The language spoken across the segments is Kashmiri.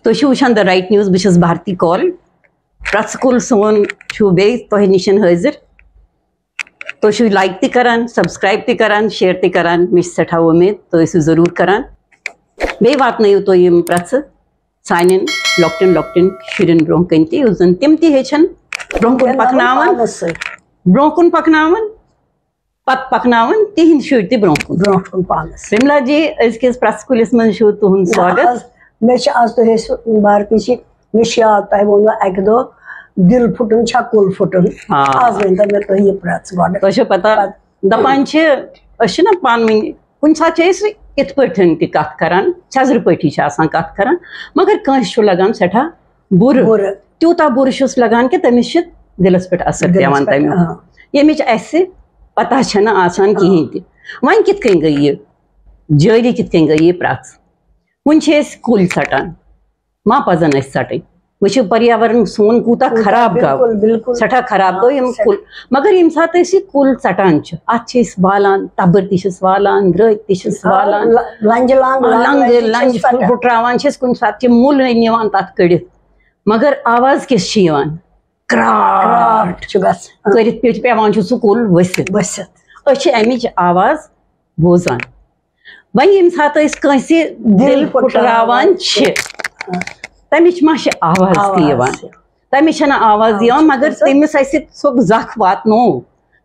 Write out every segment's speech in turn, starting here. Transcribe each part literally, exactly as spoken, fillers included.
تُہۍ چھِو وٕچھان The Right News، بہٕ چھَس بھارتی کول۔ پرٛٮ۪تھ سکوٗل سون چھُ بیٚیہِ تۄہہِ نِش حٲضِر۔ تُہۍ چھِو لایک تہِ کران، سبسکرایب تہِ کران، شیئر تہِ کران۔ مےٚ چھِ سٮ۪ٹھاہ وۄمید تُہۍ ٲسِو ضروٗر کران۔ بیٚیہِ واتنٲیِو تُہۍ یِم پرٛٮ۪ژھٕ سانٮ۪ن لۄکٹٮ۪ن لۄکٹٮ۪ن شُرٮ۪ن برٛونٛہہ کَنہِ تہِ، یُتھ زَن تِم تہِ ہیٚچھن برٛونٛہہ کُن پَکناوان، پانَس سۭتۍ۔ برٛونٛہہ کُن پَکناوان، پَتہٕ پَکناوان تِہِنٛدۍ شُرۍ تہِ برٛونٛہہ کُن۔ برٛونٛہہ کُن پانَس۔ وِملا جی، أزکِس پرٛٮ۪ژھٕ کُلِس منٛز چھُو تُہُنٛد سواگت۔ آز، مےٚ چھِ آز تۄہہِ ٲسِو بارکہِ چھِ، مےٚ چھِ یاد تۄہہِ ووٚنوُ اَکہِ دۄہ، دِل پھُٹُن چھا کُل پھُٹُن؟ آ۔ آز ؤنۍ تو مےٚ تُہۍ یہِ پرٛٮ۪ژھ گۄڈٕ۔ تۄہہِ چھو پَتہ، پَتہٕ دَپان چھِ، أسۍ چھِنہ پانہٕ ؤنۍ کُنہِ ساتہٕ چھِ أسۍ یِتھ پٲٹھۍ تہِ کَتھ کَران، سیٚزرٕ پٲٹھی چھِ آسان کَتھ کَران، مگر کٲنٛسہِ چھُ لَگان سٮ۪ٹھاہ بُرٕ۔ بُرٕ۔ تیوٗتاہ بُرٕ چھُس لَگان کہِ تٔمِس چھِ دِلَس پٮ۪ٹھ اَثر دِلَس پٮ۪وان پٮ۪ٹھ، تَمیُک۔ آ۔ ییٚمِچ اَسہِ پَتہ چھَنہٕ آسان آ۔ کِہیٖنۍ تہِ۔ وۄنۍ کِتھ کٔنۍ گٔے یہِ؟ جٲری کِتھ کٔنۍ گٔے یہِ پرٛٮ۪ژھ؟ وٕنہِ چھِ أسۍ کُلۍ ژَٹان۔ ما پَزَن اَسہِ ژَٹٕنۍ؟ وٕچھِو، پریاورن سون کوٗتاہ کوٗتاہ خراب گوٚو۔ بِلکُل، بِلکُل۔ سٮ۪ٹھاہ خراب گوٚو یِم آ، کُلۍ۔ مگر ییٚمہِ ساتہٕ أسۍ یہِ کُل ژَٹان چھِ، اَتھ چھِ أسۍ والان، تَبٕر تہِ چھِس والان، درٛٲتۍ تہِ چھِس آ، والان۔ ل-، لنٛجہِ لنٛگ، آ، لنٛگ، لنٛجہِ لنٛجہِ چھِس ژَٹان۔ پھُٹراوان چھِ أسۍ، کُنہِ ساتہٕ چھِ مُلہٕ نِوان تَتھ کٔڑِتھ۔ مگر آواز کِژھ چھِ یِوان؟ کرٛاٹھ۔ کرٛاٹھ چھُ گژھان۔ کٔرِتھ پیٚٹھۍ پٮ۪وان چھُ سُہ کُل ؤسِتھ۔ ؤسِتھ۔ أسۍ چھِ اَمِچ آواز بوزان۔ وۄنۍ ییٚمہِ ساتہٕ أسۍ کٲنٛسہِ دِل دِل پھُٹراوان پھُٹراوان چھِ، چھِ۔ تَمِچ ما چھِ آواز تہِ آواز یِوان؟ چھِ۔ تَمِچ چھَنہٕ آواز آواز یِوان، چھِ مگر کۭژاہ؟ تٔمِس اَسہِ سُہ زَکھ واتنوو،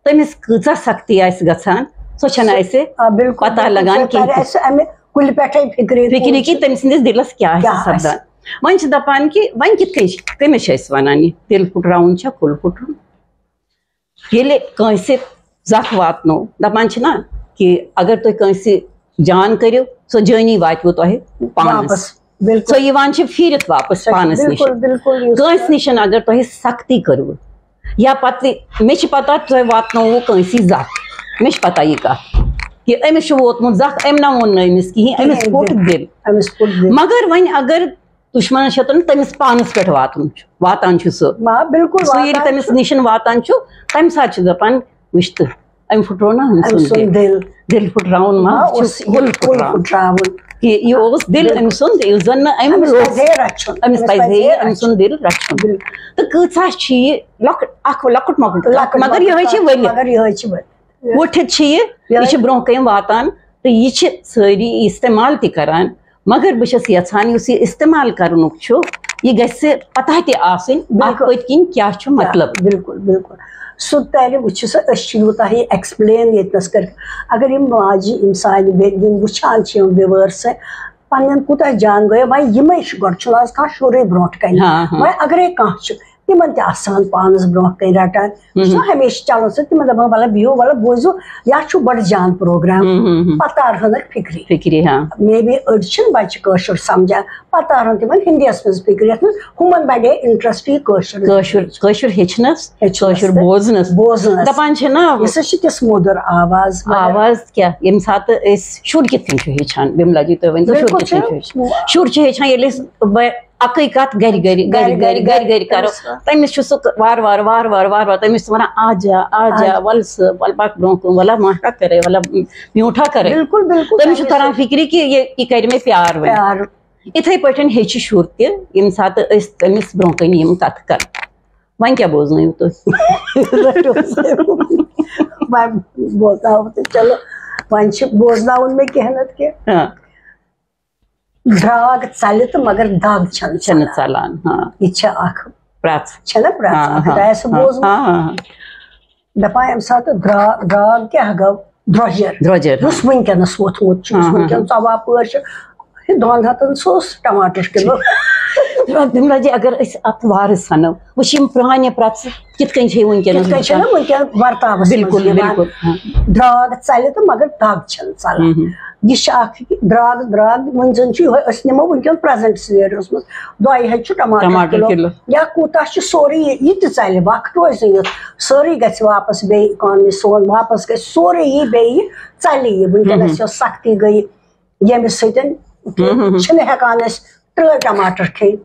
تٔمِس کۭژاہ سختی آسہِ گژھان، سۄ چھَنہٕ سُہ، اَسہِ آ، بِلکُل، پَتہ بِلکُل، لَگان سۄ کینٛہہ تَرِ تہِ۔ اَسہِ اَمہِ کُلہِ پٮ۪ٹھَے فِکرِ، فِکرِ کُل کہِ چھُ۔ تٔمۍ سٕنٛدِس دِلَس کیٛاہ آسہِ کیٛاہ آسہِ؟ سَپدان۔ وۄنۍ چھِ دَپان کہِ وۄنۍ کِتھ کٔنۍ چھِ، کٔمِس چھِ أسۍ وَنان یہِ دِل پھُٹراوُن چھا کُل پھُٹرُن؟ ییٚلہِ کٲنٛسہِ زَکھ واتنو، دَپان چھِنہ کہِ اگر تُہۍ کٲنٛسہِ جان کٔرِو، سۄ جٲنی واتِوٕ تۄہہِ پانَس۔ واپس، بِلکُل۔ سۄ یِوان چھِ پھیٖرِتھ واپس سۄ چھِ پانَس نِش۔ بِلکُل، بِلکُل یُس کٲنٛسہِ نِش اگر تۄہہِ سختی کٔروٕ، یا پَتہٕ مےٚ چھِ پَتہ تۄہہِ واتنووُ کٲنٛسہِ زَکھ، مےٚ چھِ پَتہ یہِ کَتھ کہِ أمِس چھُ ووتمُت زَکھ، أمۍ نہ ووٚن نہٕ أمِس کِہیٖنۍ، أمِس کِہیٖنۍ، پھوٚٹ بِل-، دِل۔ أمِس پھوٚٹ دِل۔ مگر وۄنۍ اگر دُشمنن چھِ تِم تٔمِس پانَس پٮ۪ٹھ واتُن چھُ، واتان چھُ سُہ۔ آ، بِلکُل سُہ ییٚلہِ واتان تٔمِس چھُ۔ نِش واتان چھُ، تَمہِ ساتہٕ چھِ دَپان، وٕچھ تہٕ، أمۍ پھُٹرو نہ أمۍ أمۍ سُنٛد سُنٛد دِل۔ دِل۔ دِل پھُٹراوُن ما آ، چھُ اوس یہِ کُل کُل پھُٹراوُن۔ پھُٹراوُن۔ کہِ یہِ اوس دِل بِلکُل۔ أمۍ سُنٛد، یُس زَن نہٕ أمۍ أمِس روٚٹ۔ پَزِ ہے رَچھُن۔ أمِس أمِس پَزِ پَزِ ہے ہے أمۍ سُنٛد رَچھُن۔ دِل رَچھُن۔ بِلکُل۔ تہٕ کۭژاہ چھِ یہِ لۄکٕٹ، اَکھ لۄکُٹ مۄکُٹ کَتھ، لۄکٕٹ مگر مۄکُٹ یِہوٚے چھِ کَتھ، ؤلِتھ۔ مگر یِہوٚے چھِ ؤلِتھ۔ وٕٹھِتھ چھِ یہِ، یہِ یِہوٚے۔ چھِ برٛونٛہہ کَنہِ واتان تہٕ یہِ چھِ سٲری استعمال تہِ کَران۔ مگر بہٕ چھَس یَژھان یُس یہِ استعمال کَرنُک چھُ، یہِ گژھِ پَتہ تہِ آسٕنۍ اَتھ بِلکُل۔ پٔتۍ کِنۍ کیٛاہ چھُ مطلب۔ بِلکُل، بِلکُل۔ سُہ تَرِ وٕچھِ سا، أسۍ چھِ یوٗتاہ یہِ explain ییٚتہِ نَس کٔرِتھ۔ اگر یِم ماجہِ، یِم سانہِ بیٚنہِ، یِم وٕچھان چھِ یِم viewers، پَنٕنٮ۪ن کوٗتاہ جان گٔیو۔ وۄنۍ یِمَے چھِ، گۄڈٕ چھُنہٕ آز کانٛہہ شُرُے برونٛٹھ کَنہِ۔ ہاں، ہاں۔ وۄنۍ اگرے کانٛہہ چھُ، تِمن تہِ آسان پانس برونٛہہ کَنہِ رٹان۔ ہم۔ سُہ ہمیشہِ چلان سۭتۍ، تِمن دپان، "وَلہٕ بِہِو، وَلہٕ بوٗزِو، یَتھ چھُ بڑٕ جان پروگرام۔" ہم، ہم، ہم۔ پتہٕ تارہنکھ فکرِ۔ فکرِ، ہاں۔ Maybe أڑۍ چھِنہٕ بچہِ کٲشُر سمجھان، پتہٕ تارہن تِمن ہندیَس منٛز فکرِ، یَتھ منٛز ہُمن بڑے interest یہِ کٲشُر۔ کٲشُر، کٲشُر ہیٚچھنس، ہیٚچھنس کٲشُر تہٕ بوزنس۔ بوزنس۔ دپان چھِ نا، یہِ سا چھِ تِژھ مٔدٕر آواز، مگر آواز کیٛاہ؟ ییٚمہِ ساتہٕ أسۍ شُر کِتھ کٔنۍ چھُ ہیٚچھان، بِملا جی، تُہۍ ؤنۍ تو، شُر بِلکُل کِتھ کٔنۍ چھُ۔ چھُ ہیٚچھان؟ شُر چھُ ہیٚچھان، ییٚلہِ أسۍ بہٕ اَکٕے کَتھ گَرِ گَرِ، گَرِ گَرِ، گَرِ گَرِ گَرِ گَرِ کَرو۔ تٔمِس چھُ سُہ وارٕ وارٕ، وارٕ وارٕ، وارٕ وارٕ تٔمِس چھُ وَنان، "آ جا، آ جا، آ۔ وَلہٕ سا، وَلہٕ پَکھ برٛونٛہہ کُن، وَلہٕ ماٹھا کَرے، وَلہٕ میوٗٹھا کَرے۔" بِلکُل، بِلکُل، تٔمِس چھُ تٔمِس تَران چھُ فِکرِ کہِ یہِ، یہِ کَرِ مےٚ پیار وۄنۍ۔ پیار۔ یِتھَے پٲٹھۍ ہیٚچھِ شُر تہِ، ییٚمہِ ساتہٕ أسۍ تٔمِس برٛونٛہہ کَنہِ یِم کَتھٕ کَرو۔ وۄنۍ کیٛاہ بوزنٲیِو تُہۍ؟ رٔٹِو سا۔ وۄنۍ بوزناوو تہٕ چلو، وۄنۍ چھِ بوزناوُن مےٚ کینٛہہ نَتہٕ کینٛہہ۔ ہاں۔ درٛاگ ژَلہِ تہٕ مگر دَگ چھَنہٕ چھَنہٕ ژَلان۔ ژَلان، ہاں۔ یہِ چھِ اَکھ پرٛٮ۪ژھ۔ چھَنہ پرٛٮ۪ژھ ہاں، اَکھ؟ ہاں، تۄہہِ آسِوٕ ہاں، بوٗزمُت؟ ہاں، ہاں۔ دَپان ییٚمہِ ساتہٕ درٛا-، درٛاگ کیٛاہ گوٚو؟ درٛۄجَر۔ درٛۄجَر، یُس ہاں۔ وٕنکیٚنَس ووٚتھمُت چھُ، یُس ہاں، ہاں، وٕنکیٚن ہاں۔ ژۄوُہ پٲٹھۍ چھُ، ہے، دۄن ہَتَن سُہ اوس ٹماٹر کِلوٗ۔ تِم لَجہِ اگر أسۍ اَتھ وارٕ سَنو، وۄنۍ چھِ یِم پرٛانہِ پرٛٮ۪ژھ کِتھ کٔنۍ چھِ یہِ وٕنکیٚنَس کِتھ کٔنۍ چھِ گژھان؟ نہ وٕنکیٚن ورتاوَس منٛز وِلکُل، یِوان۔ وِلکُل، ہاں۔ درٛاگ ژَلہِ تہٕ مگر دَگ چھَنہٕ ژَلان۔ ہُم، ہُم۔ یہِ چھِ اَکھ درٛاگ، وٕنۍ زَن چھُ یِہوٚے، أسۍ نِمو وٕنکیٚن present scenarioَس منٛز، دۄیہِ ہَتہِ چھُ ٹماٹر ٹماٹر کِلوٗ۔ کِلوٗ۔ یا کوٗتاہ چھُ سورُے یہِ، یہِ تہِ ژَلہِ، وقت روزِ نہٕ یُتھ، سٲرٕے گژھِ واپَس بیٚیہِ economy سون، واپَس گژھِ سورُے یی بیٚیہِ، ژَلہِ یہِ۔ وٕنکیٚنَس ہُم، ہُم۔ یۄس سختی گٔیہِ، ییٚمہِ سۭتۍ ہُم، ہُم، ہُم۔ چھِنہٕ ہٮ۪کان أسۍ ترٛٲوِتھ ٹماٹر کھیٚنۍ۔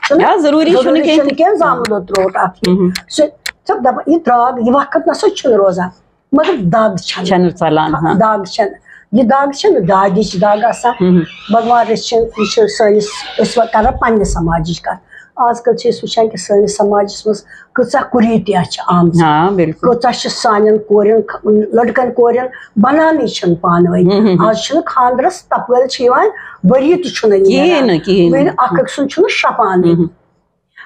چھُنہٕ یا ضروٗری چھُنہٕ ضروٗری کھیٚنۍ چھُنہٕ تہِ۔ کینٛہہ، زامُت دۄد ترٛووُکھ اَتھ۔ ہُم، ہُم۔ سُہ، سُہ دَپان، یہِ درٛاگ، یہِ وقت نہ سا چھُنہٕ روزان۔ مگر دَگ چھَنہٕ۔ چھَنہٕ ژَلان، ہاں۔ دَگ چھَنہٕ۔ یہِ دگ چھَنہٕ دادِچ دگ آسان۔ بھگوان رٔچھِنۍ، یہِ چھِ سٲنِس، أسۍ وۄنۍ کران پننہِ سماجٕچ کتھ۔ آز کل چھِ أسۍ وٕچھان کہِ سٲنِس سماجس منٛز کۭژاہ کُریٖتیا چھِ آمژٕ۔ ہاں، بِلکُل۔ کۭژاہ چھِ سانٮ۪ن کورٮ۪ن، لڑکن کورٮ۪ن بنانٕے چھِنہٕ پانہٕ ؤنۍ۔ آز چھُنہٕ خانٛدرس تپٲرۍ چھِ یِوان، ؤری تہِ چھُنہٕ کِہیٖنۍ نہٕ، کِہیٖنۍ وۄنۍ نہٕ۔ اکھ أکۍ سُنٛد چھُنہٕ شپانٕے۔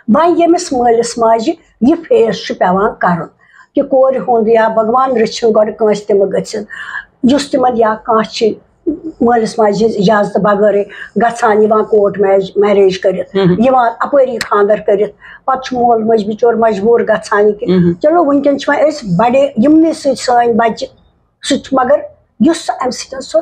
وۄنۍ ییٚمِس مٲلِس ماجہِ یہِ فیس چھُ پٮ۪وان کَرُن، کہِ کورِ ہُنٛد یا بھگوان رٔچھِنۍ گۄڈٕ کٲنٛسہِ تہِ مہٕ گٔژھِتھ، یُس تِمَن یا کانٛہہ چھِ مٲلِس ماجہِ ہِنٛز اِجازتہٕ بغٲرٕے گژھان، یِوان کوٹ میج-، میریج کٔرِتھ، یِوان اَپٲری خانٛدر کٔرِتھ، پَتہٕ چھُ مول موج بِچور مجبوٗر گژھان یہِ کہِ چلو وٕنکٮ۪ن چھِ وۄنۍ أسۍ بَڑے یِمنٕے سۭتۍ سٲنۍ بَچہِ، سُہ تہِ چھُ، مگر یُس سُہ اَمہِ سۭتۍ سُہ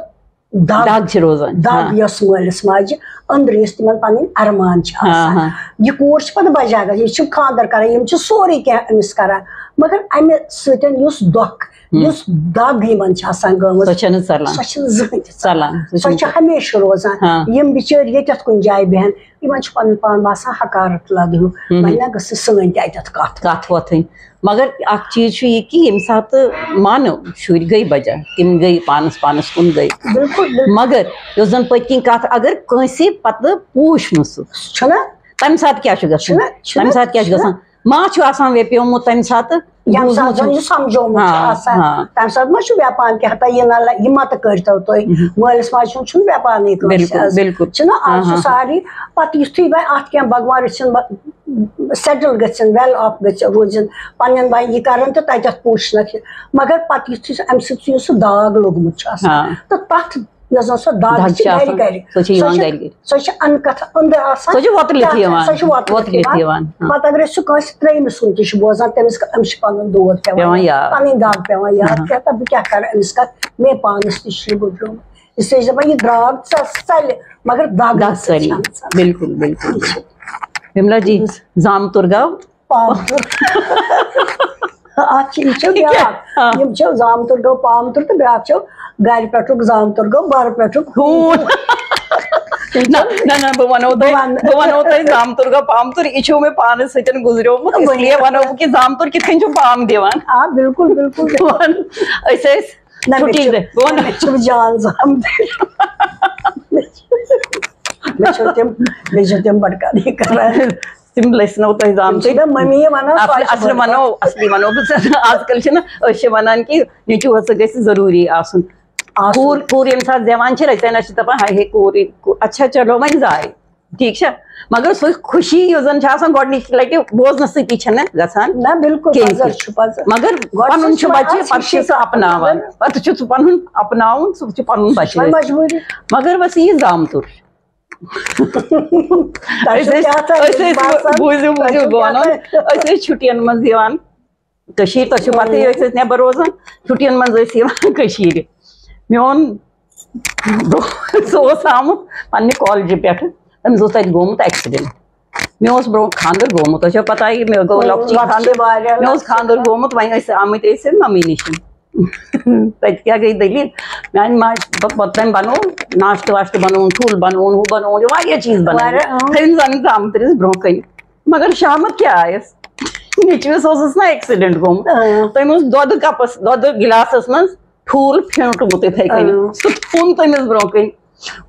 دَگ دَگ چھِ روزان۔ دَگ ہاں۔ یۄس مٲلِس ماجہِ أنٛدرٕ یُس تِمن پَنٕنۍ اَرمان چھِ ہاں، آسان۔ ہاں۔ یہِ کوٗر چھِ پَتہٕ بجا گژھان، یہِ چھِ خانٛدر کران، یِم چھِ سورُے کینٛہہ أمِس کران، مگر اَمہِ سۭتۍ یُس دۄکھ، ہم۔ یُس دَگ یِمن چھِ آسان گٔمٕژ، سۄ چھَنہٕ ژَلان۔ سۄ چھَنہٕ زٕہٕنۍ تہِ ژَلان۔ ژَلان۔ سۄ سۄ چھِ چھَنہٕ ہمیشہِ روزان۔ ہاں۔ یِم بِچٲرۍ ییٚتٮ۪تھ کُنہِ جایہِ بیٚہن، یِمن چھُ پَنُن پان باسان حقارت لدٕنیُک، ہم۔ وۄنۍ نہ گٔژھ سٲنۍ تہِ اَتٮ۪تھ کَتھ۔ کَتھ وۄتھٕنۍ۔ مگر اکھ چیٖز چھُ یہِ کہِ ییٚمہِ ساتہٕ مانو شُرۍ گٔے بجا، تِم گٔے پانس پانس کُن گٔے۔ بِلکُل، بِلکُل۔ مگر یۄس زن پٔتۍ کِنۍ کتھ، اگر کٲنٛسہِ پتہٕ پوٗچھ نہٕ سُہ، چھُنہ؟ تمہِ ساتہٕ کیٛاہ چھُ گژھان؟ چھُنہ؟ چھُنہ؟ تمہِ ساتہٕ کیٛاہ چھُ چھُنہ؟ گژھان؟ ما چھُ آسان ویپیومُت تمہِ ساتہٕ؟ ییٚمہِ بوٗزمُت ساتہٕ چھُ؟ زَن یہِ سمجھومُت چھُ ہاں، آسان، ہاں۔ تمہِ ساتہٕ ما چھُ ویپان کہِ ہتا یہِ نہ لہ-، یہِ مت کٔرۍتو تُہۍ۔ مٲلِس ماجہِ ہُنٛد چھُنہٕ ویپانٕے کٲنٛسہِ بِلکُل، آز۔ بِلکُل۔ چھُنہ؟ آز ہاں، چھُ ہاں۔ سارے پتہٕ یُتھُے وۄنۍ اتھ کینٛہہ بھگوان رٔچھِنۍ، سیٹل گٔژھِنۍ، ویل آف گٔژھِنۍ، روٗزِنۍ، پننٮ۪ن وۄنۍ یہِ کران تہٕ تتٮ۪تھ پوٗچھنکھ یہِ۔ مگر پتہٕ یُتھُے سُہ، امہِ سۭتۍ یُس سُہ داغ لوٚگمُت چھُ آسان، ہاں۔ تہٕ تتھ یۄس زن سۄ دگ دگ چھِ چھِ گرِ آسان، گرِ، سۄ چھِ یِوان سۄ چھِ، گرِ گرِ۔ سۄ چھِ انہٕ کتھٕ أنٛدٕ آسان۔ سۄ چھِ وۄتلِتھ تتھ، یِوان۔ سۄ چھِ وۄتلِتھ وۄتلِتھ یِوان۔ یِوان، ہاں۔ پتہٕ اگر سُہ کٲنٛسہِ ترٛیٚیِمہِ سُنٛد تہِ چھُ بوزان، تٔمِس، أمِس چھِ پنُن دود پٮ۪وان پٮ۪وان یاد۔ یاد۔ پنٕنۍ دگ پٮ۪وان یاد۔ ہاں۔ کیٛاہ تھا بہٕ کیٛاہ کرٕ أمِس کتھ؟ مےٚ پانس تہِ چھُ یہِ گُزریومُت۔ اس لیے چھِ دپان، یہِ درٛاو ژ-، ژلہِ، مگر دگ دگ نہٕ ژلہِ۔ ژلہِ۔ بِلکُل، بِلکُل۔ وِملا جی، زامتُر گوٚو؟ پامتُر۔ اتھ چھِ، یہِ چھِ یہِ کیٛاہ؟ بیٛاکھ۔ آ۔ یِم چھِ زامتُر گوٚو پامتُر تہٕ بیٛاکھ چھِ گرِ پٮ۪ٹھُک زامتُر گوٚو بَرٕ پٮ۪ٹھُک ہوٗن۔ نہ، نہ، نہ، بہٕ وَنو تۄہہِ، بہٕ وَنہٕ۔ بہٕ وَنو تۄہہِ زامتُر گوٚو پامتُر، یہِ چھُو مےٚ پانَس سۭتۍ گُزریومُت، اس لیے وَنو بہٕ کہِ زامتُر کِتھ کٔنۍ چھُ پام دِوان۔ آ، بِلکُل، بِلکُل، بِلکُل۔ بہٕ وَنہٕ، أسۍ ٲسۍ نہ، مےٚ چھُٹی چھُ، دۄہ، بہٕ وَنہٕ۔ مےٚ چھُ جان زامتُر۔ مےٚ چھِ، مےٚ چھِ تِم، مےٚ چھِ تِم بَڑٕ کَرٕنۍ کران۔ تِم لٔسۍ نو تۄہہِ زامتٕرۍ۔ تِم چھِ مےٚ مٔمی وَنان، سۄ اَصلی، چھِ اَصلی بٔڑ وَنو، کَتھ۔ اَصلی وَنو بہٕ ژےٚ، آز کَل چھِنہ أسۍ چھِ وَنان کہِ نیٚچوٗ ہسا گژھِ ضروٗری آسُن۔ آسُن۔ کوٗر، کوٗر ییٚمہِ ساتہٕ زٮ۪وان چھِ، أسۍ زَنہِ چھِ دَپان، ہاے ہے کوٗر، یہِ کوٗر، اچھا چلو وۄنۍ زاے، ٹھیٖک چھا؟ مگر سۄ خوشی یۄس زَن چھِ آسان گۄڈٕنِچ لَٹہِ بوزنہٕ سۭتی چھَنہٕ گژھان نہ، بِلکُل، کینٛہہ پَزر تہِ۔ چھُ، پَزر۔ مگر گۄڈٕ پَنُن چھُ چھُ بَچہِ، مَس پَتہٕ چھُ یہِ سُہ اَپناوان۔ مگر پَتہٕ چھُ سُہ پَنُن اَپناوُن، سُہ چھُ پَنُن سُہ چھُ بَچہِ۔ وۄنۍ مجبوٗری۔ مگر بس یہِ زامتُر۔ تۄہہِ أسۍ چھُو ٲسۍ، کیٛاہ تام أسۍ ٲسۍ، باسان؟ بوٗزِو، تۄہہِ بوٗزِو، چھُو بہٕ کیٛاہ وَنو، تام؟ أسۍ ٲسۍ چھُٹیَن منٛز یِوان کٔشیٖرِ، تۄہہِ چھُو پَتہٕے، أسۍ ٲسۍ نٮ۪بَر روزان، چھُٹیَن منٛز ٲسۍ یِوان کٔشیٖرِ۔ میون دوست، سُہ اوس آمُت پنٛنہِ کالجہِ پٮ۪ٹھٕ، تٔمِس اوس تَتہِ گوٚمُت accident۔ مےٚ اوس برونٛہہ خانٛدر گوٚمُت، تۄہہِ چھو پَتہ یہِ مےٚ گوٚو لۄکچی لۄکچی خانٛدر۔ واریاہ مےٚ اوس لۄکچی۔ خانٛدر گوٚمُت، وۄنۍ ٲسۍ آمٕتۍ أسۍ مٔمی نِش۔ تَتہِ کیٛاہ گٔے دٔلیٖل؟ میٛانہِ ماجہِ دوٚپ، پَتہٕ تٔمۍ بَنوو ناشتہٕ واشتہٕ بَنووُن، ٹھوٗل بَنووُن، ہُہ بَنووُن، یہِ واریاہ چیٖز بَنٲوۍ۔ واریاہ، اۭں۔ تھٲوِن زَن زامتٕرِس برونٛہہ کَنہِ۔ مگر شامَس کیٛاہ آیَس؟ نیٚچوِس اوسُس نہ accident گوٚمُت۔ اۭں۔ تٔمۍ اوس دۄدٕ کَپَس، دۄدٕ گِلاسَس منٛز ٹھوٗل پھیوٗنٛٹمُت یِتھَے کَنۍ۔ اۭں۔ سُہ تھوٚن تٔمِس برونٛہہ کَنہِ۔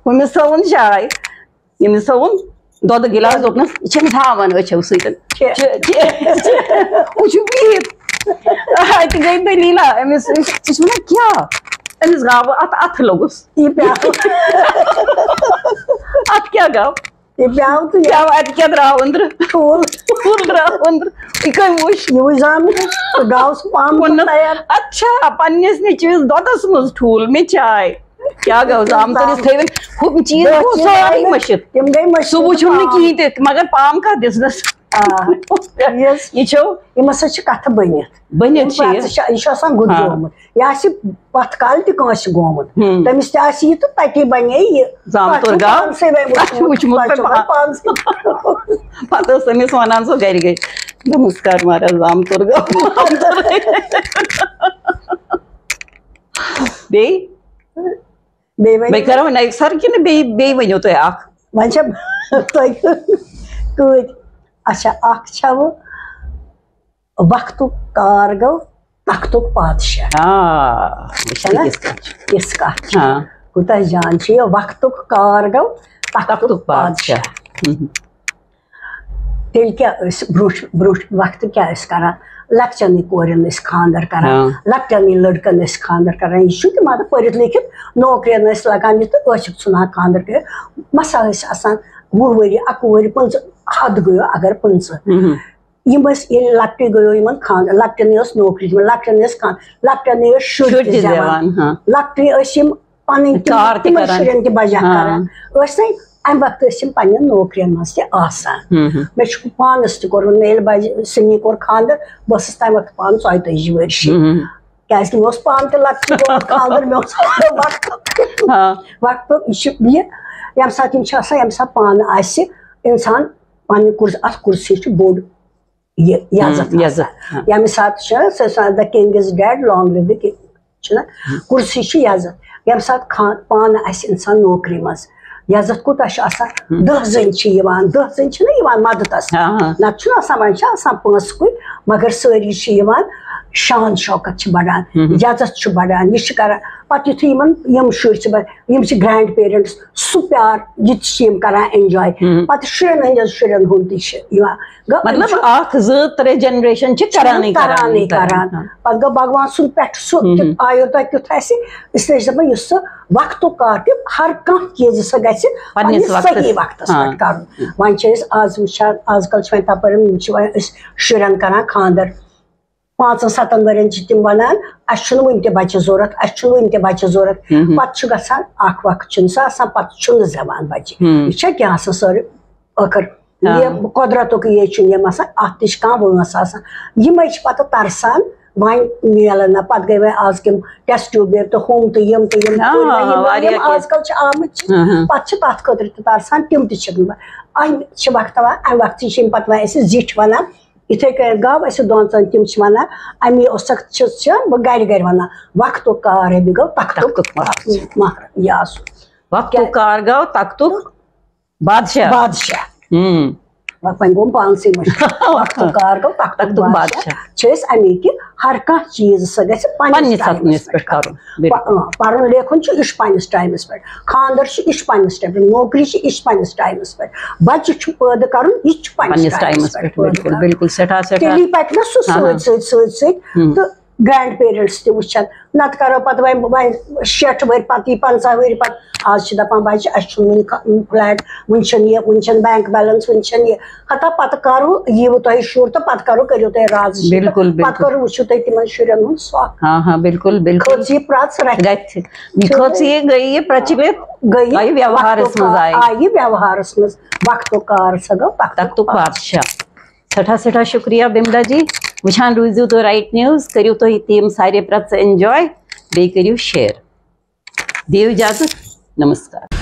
ہُمِس تھٲوٕن چاے، ییٚمِس تھٲوٕن دۄدٕ گِلاس، دوٚپنَس، "یہِ چھِ أمِس ہاوان أچھو سۭتۍ۔ چھِ۔" چھِ، چھِ، چھِ۔ ہُہ چھُ بِہِتھ۔ اَتہِ گٔے دٔلیٖلہ أمِس۔ یہِ چھِ وَنان، "کیٛاہ؟" أمِس گاو اَتھ اَتھٕ لوٚگُس۔ یہِ پیٛاو۔ اَتھ کیٛاہ گاو؟ یہِ پیٛاو تہٕ یہِ پیٛاو، اَتہِ کیٛاہ درٛاو أنٛدرٕ؟ ٹھوٗل۔ ٹھوٗل درٛاو أنٛدرٕ۔ یہِ کٔمۍ وٕچھ؟ یہِ وٕچھ زامُت۔ تہٕ گاو سُہ پامتُر ووٚنُس، تیار۔ اچھا، پنٛنِس نیٚچوِس دۄدَس منٛز ٹھوٗل، مےٚ چاے۔ کیٛاہ گوٚو؟ زامتٕرِس تھٲوِن ہُم چیٖز دٔہ گوٚو چیٖز سورُے آیہِ مٔشِتھ۔ تِم گٔے مٔشِتھ۔ سُہ وُچھُن نہٕ پام۔ کِہیٖنۍ تہِ، مگر پام کَتھ دِژنَس؟ آ۔ یہِ چھو۔ یِم ہسا چھِ کَتھٕ بٔنِتھ۔ بٔنِتھ چھِ یِم یہِ۔ پَتہٕ چھِ، یہِ چھُ آسان گُزریومُت۔ ہاں۔ یہِ آسہِ پَتھ کالہِ تہِ کٲنٛسہِ گوٚمُت۔ ہُم۔ تٔمِس تہِ آسہِ یہِ تہٕ تَتی بَنے یہِ۔ زامتُر تۄہہِ چھُو گاو۔ پانسٕے وۄنۍ تۄہہِ چھُو وُچھمُت۔ وُچھمُت تۄہہِ وۄنۍ چھُو پان-، پانسٕے۔ پَتہٕ ٲس أمِس وَنان سۄ گَرِ گٔے۔ دوٚپمَس، "کَر مَرَس زامتُر گاو۔" بیٚیہِ؟ بیٚیہِ ؤنِو۔ بیٚیہِ کَرو وۄنۍ اَکہِ سَر کِنہٕ بیٚیہِ، بیٚیہِ ؤنِو تُہۍ اَکھ؟ وۄنۍ چھےٚ تۄہہِ کۭتۍ؟ اچھا، اَکھ چھَوٕ وقتُک کار گوٚو، تختُک پادشاہ۔ آ، وٕچھ چھےٚ نا؟ یِژھ کَتھ چھِ۔ یِژھ کَتھ چھِ۔ ہاں۔ کوٗتاہ جان چھُ یہِ، وقتُک کار گوٚو تختُک تختُک پادشاہ۔ پادشاہ۔ ہم۔ تیٚلہِ کیٛاہ ٲسۍ برٛونٛٹھ برٛونٛٹھ وقتہٕ کیٛاہ ٲسۍ کران؟ لۄکچنٕے کورٮ۪ن ٲسۍ خانٛدر کران، ہاں۔ لۄکچنٕے لڑکن ٲسۍ خانٛدر کران۔ یہِ چھُ تہِ مطلب پٔرِتھ لیکھِتھ نوکرین ٲسۍ لگان یہِ تہٕ ٲسِکھ ژھُنان خانٛدر کٔرِتھ۔ مسا ٲسۍ آسان وُہ ؤری، اَکہٕ وُہ ؤری، پٕنٛژٕ، حد گٔیو اگر پٕنٛژٕ۔ ہم۔ یِم ٲسۍ ییٚلہِ لۄکٹُے گٔیو یِمن خانٛدر، لۄکٹٮ۪نٕے ٲس نوکری دِوان، لۄکٹٮ۪نٕے ٲس خانٛدر، لۄکٹٮ۪نٕے ٲسۍ شُرۍ شُرۍ تہِ تہِ زٮ۪وان۔ زٮ۪وان، ہاں۔ لۄکٹُے ٲسۍ یِم پنٕنۍ تِم- کار تہِ تِمن کران۔ شُرٮ۪ن تہِ بجا ہاں۔ کران۔ ٲسۍ نَے اَمہِ وقتہٕ ٲسۍ یِم پننٮ۪ن نوکرین منٛز تہِ آسان۔ ہم، ہم۔ مےٚ چھُ پانس تہِ کوٚرمُت، مےٚ ییٚلہِ بجہِ سِنی کوٚر خانٛدر، بہٕ ٲسٕس تَمہِ وقتہٕ پانہٕ ژۄیہِ تٲجی ؤرشہِ۔ ہم۔ کیازِ کہِ مےٚ اوس پانہٕ تہِ لۄکچہِ گوٚمُت خانٛدر، مےٚ اوس وقت ہاں۔ وقت یہِ چھُ یہِ، ییٚمہِ ساتہٕ یِم چھِ آسان، ییٚمہِ ساتہٕ پانہٕ آسہِ اِنسان پننہِ کُرسی، اتھ کُرسی چھُ بوٚڑ یہِ یزت ہم، یزت، آسان۔ ہاں۔ ییٚمہِ ساتہٕ چھِ سُہ آسان، "The king is dead, long live the king"، چھُنہ؟ کُرسی چھِ یزت۔ ییٚمہِ ساتہٕ خان پانہٕ آسہِ اِنسان نوکری منٛز، یزت کوٗتاہ چھُ آسان؟ ہم۔ دَہ زٔنۍ چھِ یِوان، دَہ زٔنۍ چھِنہ یِوان مددس۔ ہاں، ہاں۔ نتہٕ چھُنہٕ آسان، وۄنۍ چھِ آسان پونٛسہٕ کُے، مگر سٲری چھِ یِوان، شان شوکت چھِ بڑان، ہم۔ یزت چھُ بڑان، یہِ چھِ کران۔ پتہٕ یُتھُے یِمن یِم شُرۍ چھِ بڑان، یِم چھِ گرینڈ پیرنٹس، سُہ پیار یہِ تہِ چھِ یِم کران انجاے۔ ہم۔ پتہٕ شُرٮ۪ن ہٕنٛدٮ۪ن شُرٮ۪ن ہُنٛد تہِ چھِ یِوان۔ گوٚو، یِم مطلب چھِ اکھ زٕ ترٛےٚ جنریشن چھِ کرانٕے کرانٕے کران۔ ہاں۔ پتہٕ گوٚو بھگوان سُنٛد پٮ۪ٹھ سُہ ہم۔ کیُتھ آیو تۄہہِ کیُتھ آسہِ، اس لیے چھِ دپان یُس سُہ وقتُک کار کہِ ہر کانٛہہ چیٖز ہسا گژھِ پننِس پننِس صحیح وقتس۔ وقتس ہاں۔ پٮ۪ٹھ کرُن۔ وۄنۍ چھِ أسۍ آز وٕچھان، آز کل چھِ وۄنۍ تپٲرۍ یِم چھِ وۄنۍ أسۍ شُرٮ۪ن کران خانٛدر، پانٛژن ستن ؤرین چھِ تِم ونان، اسہِ چھُنہٕ وُنہِ تہِ بچہِ ضوٚرتھ، اسہِ چھُنہٕ وُنہِ تہِ بچہِ ضوٚرتھ۔ ہم۔ پتہٕ چھُ گژھان اکھ وقت چھُنہٕ سُہ آسان، پتہٕ چھُنہٕ زٮ۪وان بچہِ۔ ہم۔ یہِ چھا کینٛہہ آسان سٲرٕے ٲخٕر؟ آ۔ یہِ قۄدرتُک یہِ چھُنہٕ یِم آسان، اتھ تہِ چھِ کانٛہہ وٲنٛس آسان۔ یِمے چھِ پتہٕ ترسان، وۄنۍ میلن نہ، پتہٕ گٔے وۄنۍ آز کِم ٹیسٹ ٹیوب تہٕ ہُم تہٕ یِم تہٕ یِم آ، کُلۍ وۄنۍ یِم، واریاہ یِم کینٛہہ۔ آز کل چھِ آمٕتۍ چھِ، ہاں، ہاں۔ پتہٕ چھِ تتھ خٲطرٕ تہِ ترسان، تِم تہِ چھِنہٕ۔ وۄنۍ چھِ وقتہ وقتہٕ، امہِ وقتہٕ چھِ یِم پتہٕ وۄنۍ اسہِ زِٹھۍ ونان، یِتھے کٔنۍ گوٚو اسہِ دۄن ژۄن، تِم چھِ ونان، امی اوسکھ چھِ چھِ بہٕ گرِ گرِ ونان، وقتُک کار ہے، بیٚیہِ گوٚو تختُک تختُک پادشاہ۔ مہر یہِ آسُن۔ وقتُک کار گوٚو تختُک بادشاہ۔ بادشاہ۔ ہم۔ وۄنۍ گوٚو پانسٕے مٔشِتھ۔ وقتُک کار گوٚو تختُک تختُک بادشاہ۔ بادشاہ۔ چھِ أسۍ اَمی کہِ ہر کانٛہہ چیٖز ہسا گژھِ پننِس پننِس ٹایمَس حقس پٮ۪ٹھ پٮ۪ٹھ کرُن۔ پ-، اۭں، پَرُن لیکھُن چھُ، یہِ چھُ پننِس ٹایمَس پٮ۪ٹھ۔ خانٛدر چھُ، یہِ چھُ پننِس ٹایمَس پٮ۪ٹھ۔ نوکری چھِ، یہِ چھُ پننِس ٹایمَس پٮ۪ٹھ۔ بَچہِ چھُ پٲدٕ کَرُن، یہِ تہِ چھُ پننِس پننِس ٹایمَس ٹایمَس پٮ۪ٹھ پٮ۪ٹھ، پٲدٕ بِلکُل، کَرُن۔ بِلکُل، سٮ۪ٹھاہ، سٮ۪ٹھاہ۔ تیٚلی پَکہِ نہ سُہ ہاں، ہاں۔ سۭتۍ، سۭتۍ، سۭتۍ، سۭتۍ۔ ہم۔ تہٕ گرینڈ پیرنٹس تہِ وٕچھن، نتہٕ کرو پتہٕ وۄنۍ، وۄنۍ شیٹھ ؤرۍ پتہٕ یی، پنژاہ ؤرۍ پتہٕ، آز چھِ دپان بچہِ، اسہِ چھُنہٕ وُنہِ فلیٹ، وُنہِ چھُنہٕ یہِ، وُنہِ چھُنہٕ بینک بیلنس، وُنہِ چھُنہٕ یہِ۔ ہتا پتہٕ کرو، یِیِو تۄہہِ شُر تہٕ پتہٕ کرو، کٔرِو تُہۍ راضی شُر تہٕ بِلکُل، بِلکُل۔ پتہٕ کرو، وٕچھِو تُہۍ تِمن شُرٮ۪ن ہُنٛد سۄکھ۔ ہاں، ہاں، بِلکُل، بِلکُل۔ کھٔژ یہِ پرٛژھ رَژھِ۔ گژھِ۔ یہِ کھٔژ یہِ، گٔیہِ یہِ پرٛژھِ مےٚ۔ گٔیہِ آیہِ ویوہارس وقتُک منٛز کا-، آیہِ۔ آیہِ ویوہارس منٛز۔ وقتُک کار سا گوٚو تختُک تختُک بادشاہ۔ سٮ۪ٹھاہ، سٮ۪ٹھاہ شُکریہ بِملا جی۔ وٕچھان روٗزِو تُہۍ رایٹ نیوز، کٔرِو تُہۍ تِم سارے پرٛژھ انجوے، بیٚیہِ کٔرِو شیر۔ دِیِو اِجازت۔ نمسکار۔